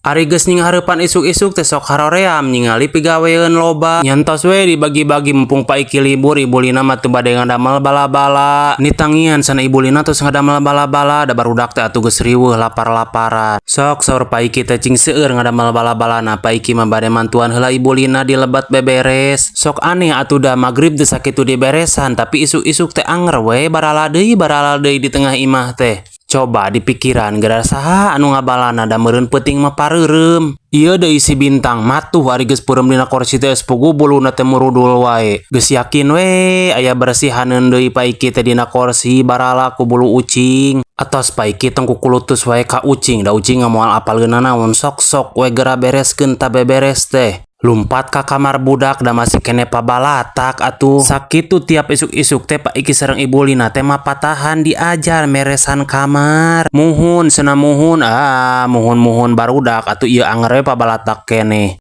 Ari geus nyinghareupan isuk-isuk teh sok haroream ningali pigaweun loba. Nya entos we dibagi-bagi, mumpung Pak Iki libur, Ibu Lina mah teu bade ngadamel bala-bala. Nitangian sana Ibu Lina tos ngadamel bala-bala, da barudak teh atuh geus riweuh lapar-laparan. Sok, saur Pak Iki teh, cing seueur ngadamel bala-bala. Nah, Pak Iki mah bade mantuan heula Ibu Lina di lebat beberes. Sok aneh atuh, da magrib teh sakitu diberesan, tapi isuk-isuk teh anger we barala deui, barala deui di tengah imah teh. Coba dipikiran, geura saha anu ngabalana, da meureun peuting mah pareureum. Ieu deui si Bintang matuh, ari geus peureum dina korsi teh geus puguh buluna teh murudul wae. Geus yakin we aya bersihaneun deui Pak Iki teh dina korsi barala ku bulu ucing. Atos, Pak Iki tong kukulutus wae ka ucing, da ucing moal apaleun nanaon. Sok-sok we geura bereskeun ta beberes teh. Lumpat ka kamar budak, da masih keneh pabalatak atuh. Sakitu tiap isuk-isuk teh Pak Iki sareng Ibu Lina teh mapatahan diajar meresan kamar. Muhun cenah, muhun, ah, muhun-muhun barudak atuh, ieu anger we pabalatak keneh.